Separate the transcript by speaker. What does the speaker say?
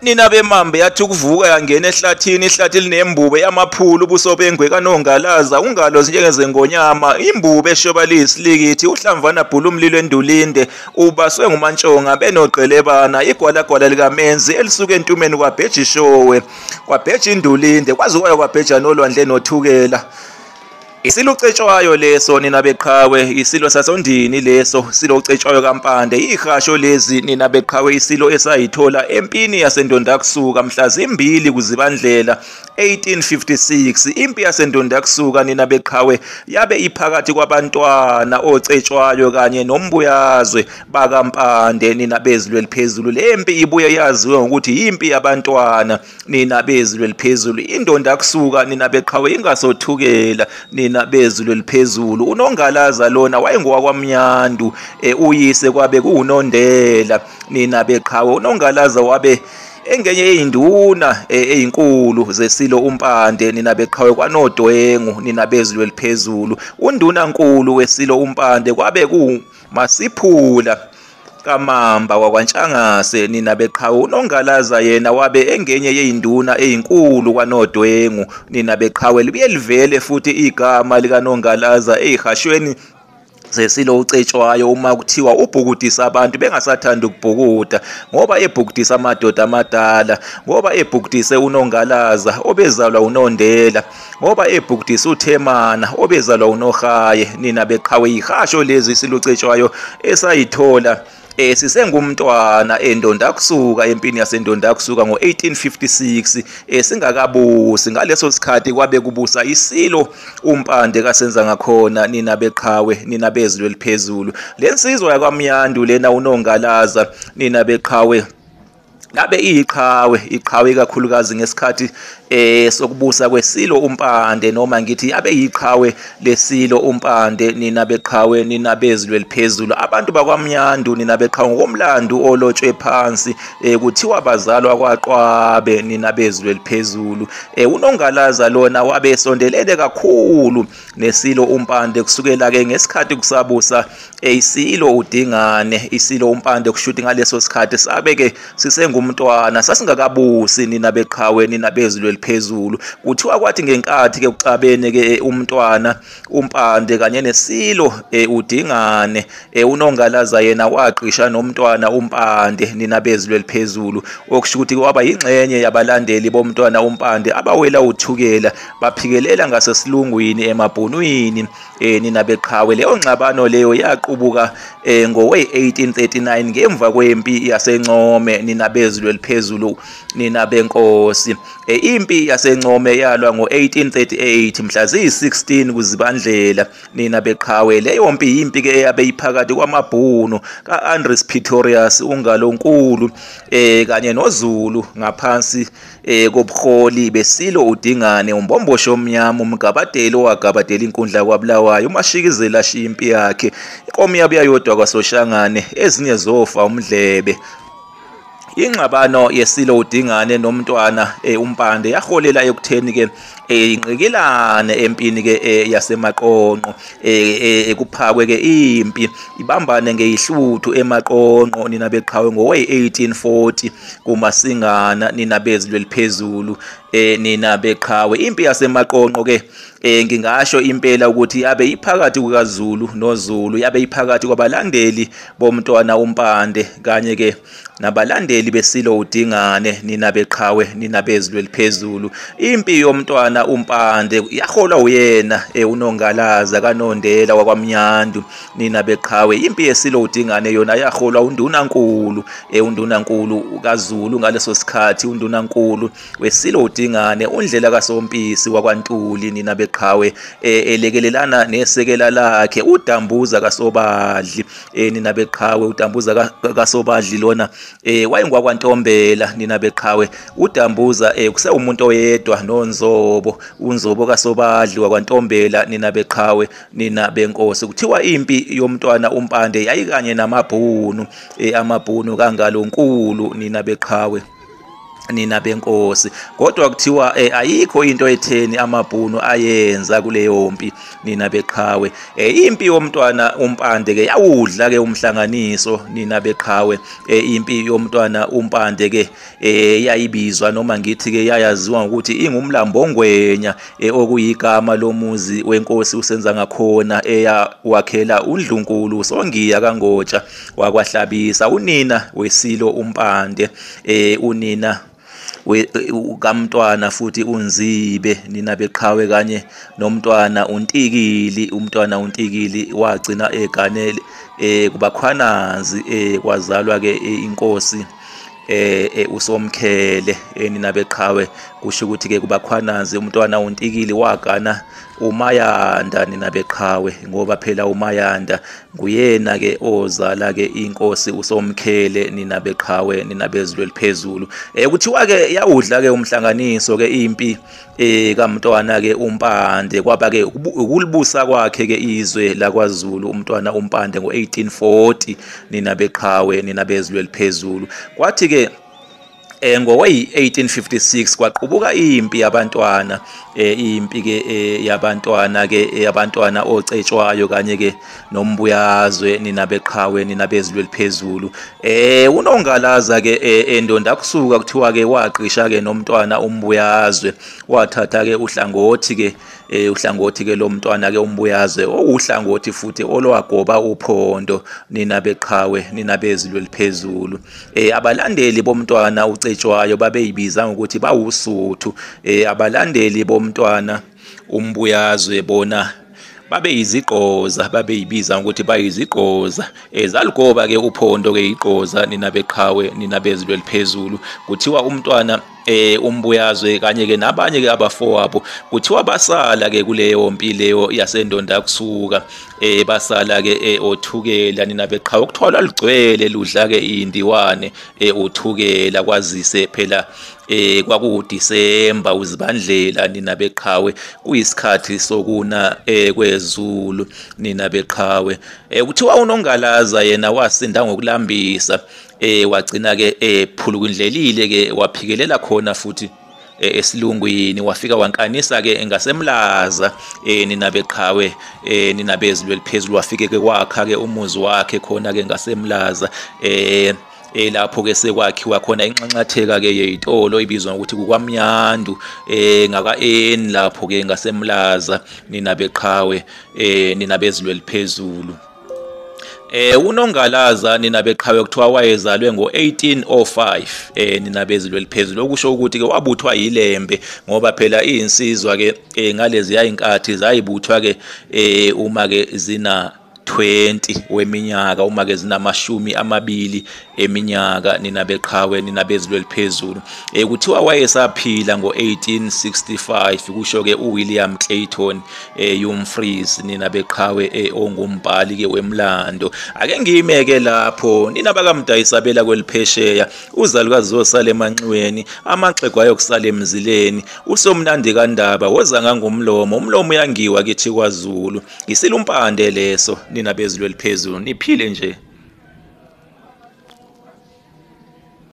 Speaker 1: Nina bemambe yathi ukuvuka yangena ehlathini, ihlathi linembube yamaphulu, ubuso bengwe kaNongalaza, ungalo njengezengonyama, imbube eshoba liyisilikithi, uhlamvana bhula umlilo endulinde, ubaswe ngumantshonga benoqelebana, igwalagwala likamenzi elisuka entumeni kwabheja ishowe, kwabheja indulinde, kwaze kwaya kwabheja nolwandle nothukela. Isilo ucetshwayo leso nina beqhawe, isilo sasondini leso, isilo ucetshwayo kaMpande. Ihasho lezi nina beqhawe, isilo esayithola empini yaseNdondakusuka mhla zimbili kuZibandlela 1856. Impi yaseNdondakusuka nina beqhawe yabe iphakathi kwabantwana ocetshwayo kanye nombuyazwe bakaMpande nina bezulu eliphezulu. Le mpi ibuye yaziwe ngokuthi impi yabantwana nina bezulu eliphezulu. INdondakusuka nina beqhawe ingasothukela nina bezulu eliphezulu. UNongalaza lona wayengowakwamnyandu, uyise kwabe kuwunondela nina beqhawe. UNongalaza wabe engenye eyinduna eyinkulu zesilo uMpande nina beqhawe kwanodwengu nina bezulu eliphezulu. Undunankulu wesilo uMpande kwabe kuMasiphula kaMamba wakwaNtshangase nina beqhawe. UNongalaza yena wabe engenye yeyinduna eyinkulu kwanodwengu nina beqhawe. Libuye livele futhi igama likaNongalaza eyihashweni zesilo ucetshwayo uma kuthiwa ubhukudisa abantu bengasathanda ukubhukuda, ngoba ebhukudisa amadoda amadala, ngoba ebhukudise uNongalaza obezalwa uNondela, ngoba ebhukudisa uThemana obezalwa uNohaye nina beqhawe. Ihasho lezi isilo ucetshwayo esayithola sisengumntwana eNdondakusuka, empini yaseNdondakusuka ngo-1856, singakabusi. Ngaleso sikhathi kwabe kubusa isilo uMpande kasenza ngakhona nina beqhawe nina bezulu eliphezulu. Le nsizwa yakwaMnyandu lena uNongalaza nina beqhawe yabe iyiqhawe, iqhawe kakhulukazi ngesikhathi sokubusa kwesilo uMpande, noma ngithi yabe iyiqhawe lesilo uMpande nina beqhawe nina bezulu eliphezulu. Abantu bakwaMnyandu nina beqhawe ngokomlando olotshwe phansi kuthiwa bazalwa kwaQwabe nina bezulu eliphezulu. UNongalaza lona wabe esondelene kakhulu nesilo uMpande kusukela ke ngesikhathi kusabusa isilo uDingane. Isilo uMpande kushuthi ngaleso sikhathi sabe ke sisengumntwana, sasingakabusi nina beqhawe nina bezulu eliphezulu. Kuthiwa kwathi ngenkathi ke kuxabene ke umntwana uMpande kanye nesilo uDingane, uNongalaza yena waqisha nomntwana uMpande nina bezulu eliphezulu, okusho ukuthi kwaba yingxenye yabalandeli bomntwana uMpande abawela uthukela baphikelela ngasesilungwini emabhunwini nina beqhawe. Leyo ngxabano leyo yaqubuka ngowe-1839 ngemva kwempi yaseNcome nina bezulu eliphezulu nina benkosi. Impi yaseNcome yalwa ngo-1838 mhla ziyi-16 kuZibandlela nina beqhawe. Leyo mpi impi ke eyabe iphakathi kwamabhunu ka-Andries Pretorius uNgalonkulu kanye noZulu ngaphansi kobuholi besilo uDingane, umbombosho omnyama, umgabadeli owagabadela inkundla kwaBulawayo, umashikizela ashiya impi yakhe, inkomo yabuya yodwa kwaSoshangane, ezinye zofa umdlebe. Ingxabano yesilo uDingane nomntwana uMpande yaholela ekutheni ke inqikilane empini ke yaseMaqonqo, ekuphakwe ke impi ibambane ngeyihluthu eMaqonqo nina beqhawe ngowe-1840 kuMasingana nina bezulu eliphezulu nina beqhawe. Impi yaseMaqonqo ke ngingasho impela ukuthi yabe iphakathi kukaZulu noZulu, yabe iphakathi kwabalandeli bomntwana uMpande kanye ke nabalandeli besilo uDingane nina beqhawe nina bezulu eliphezulu. Impi yomntwana uMpande yaholwa uyena uNongalaza kaNondela wakwaMnyandu nina beqhawe. Impi yesilo uDingane yona yaholwa undunankulu, undunankulu kaZulu ngaleso sikhathi, undunankulu wesilo uDingane uNdlela kaSompisi wakwaNtuli nina beqhawe, elekelelana nesekela lakhe uDambuza kaSobadli nina beqhawe. uDambuza kaSobadli lona wayengwakwaNtombela nina beqhawe. uDambuza kusewumuntu oyedwa noNzobo, uNzobo kaSobadli wakwaNtombela nina beqhawe nina benkosi. Kuthiwa impi yomntwana uMpande yayikanye namabhunu, amabhunu kaNgalonkulu nina beqhawe. Nina benkosi, kodwa kuthiwa ayikho into etheni amabhunu ayenza kuleyo mpi, nina beqhawe. Impi yomntwana uMpande ke yawudla ke umhlanganiso, nina beqhawe. Impi yomntwana uMpande ke yayibizwa noma ngithi ke yayaziwa ngokuthi ingumlambongwenya, okuyigama lomuzi wenkosi uSenzangakhona eyawakhela uNdlunkulu Songiya kaNgotsha wakwaHlabisa, unina wesilo uMpande, unina kamntwana futhi uNzibe, nina beqhawe, kanye nomntwana uNtikili. Umntwana uNtikili wagcina eganele kubakhwanazi, kwazalwa ke inkosi uSomkhele, nina beqhawe. Kusho ukuthi ke kubakhwanazi umntwana uNtikili wagana uMayanda, nina beqhawe, ngoba phela uMayanda nguyena ke ozala ke inkosi uSomkhele, nina beqhawe, nina bezulu eliphezulu. Kuthiwa ke yawudla ke umhlanganiso ke impi kamntwana ke uMpande, kwaba ke ukulibusa kwakhe ke izwe lakwaZulu umntwana uMpande ngo-1840, nina beqhawe, nina bezulu eliphezulu. Kwathi ke ngowe-1856 kwaqubuka impi yabantwana, impi ke yabantwana ke abantwana ocetshwayo kanye ke nombuyazwe, nina beqhawe, nina bezulu eliphezulu. UNongalaza ke endonda kusuka kuthiwa ke waqisha ke nomntwana uMbuyazwe, wathatha ke uhlangothi ke uhlangothi ke lomntwana ke uMbuyazwe, okuhlangothi futhi olwagoba uphondo, nina beqhawe, nina bezulu eliphezulu. Abalandeli bomntwana uCetshwayo babeyibiza ngokuthi bawusuthu. Abalandeli bomntwana uMbuyazwe bona babeyizigqoza, babeyibiza ngokuthi bayizigqoza. Zalugoba ke uphondo ke igqoza, nina beqhawe, nina bezulu eliphezulu. Kuthiwa umntwana uMbuyazwe kanye ke nabanye ke abafowabo kuthiwa basala ke kuleyo mpi leyo yasendonda kusuka, basala ke oThukela, nina beqhawe. Kuthiwa lugcwele ludla ke indiwane uThukela, kwazise phela kwakuDisemba uZibandlela, nina beqhawe, kuyisikhathi sokuna kwezulu, nina beqhawe. Kuthiwa uNongalaza yena wasinda ngokulambisa, wagcina ke ephulukundlelile ke waphikelela khona futhi esilungwini, wafika wankanisa ke ngasemlaza, nina beqhawe, nina bezulu eliphezulu. Wafike ke kwakha ke umuzi wakhe khona ke ngasemlaza, lapho ke sekwakhiwa khona inxanxatheka ke yeyitolo ibizwa ngokuthi kukwamnyandu, ngaka N lapho ke ngasemlaza, nina beqhawe, nina bezulu eliphezulu. UNongalaza, nina beqhawe, kuthiwa wayezalwe ngo-1805, nina bezulu eliphezulu, okusho ukuthi ke wabuthwa yilembe, ngoba phela izinsizwa ke ngalezi yayinkathi zayibuthwa ke uma ke zina 20 weminyaka, uma ke zinamashumi amabili eminyaka, nina beqhawe, nina bezulu eliphezulu. Kuthiwa wayesaphila ngo-1865, kusho ke uWilliam Clayton Humphreys, nina beqhawe, ongumbhali ke wemlando. Ake ngime ke lapho, nina bakaMdayisabela kweliphesheya, uzalukazi zosala emanxiweni, amaxhego ayokusala emzileni, uSomnandi kaNdaba woza ngangomlomo, umlomo uyangiwa kithi kwaZulu, isilumpande leso, nina bezulu eliphezulu, niphile nje.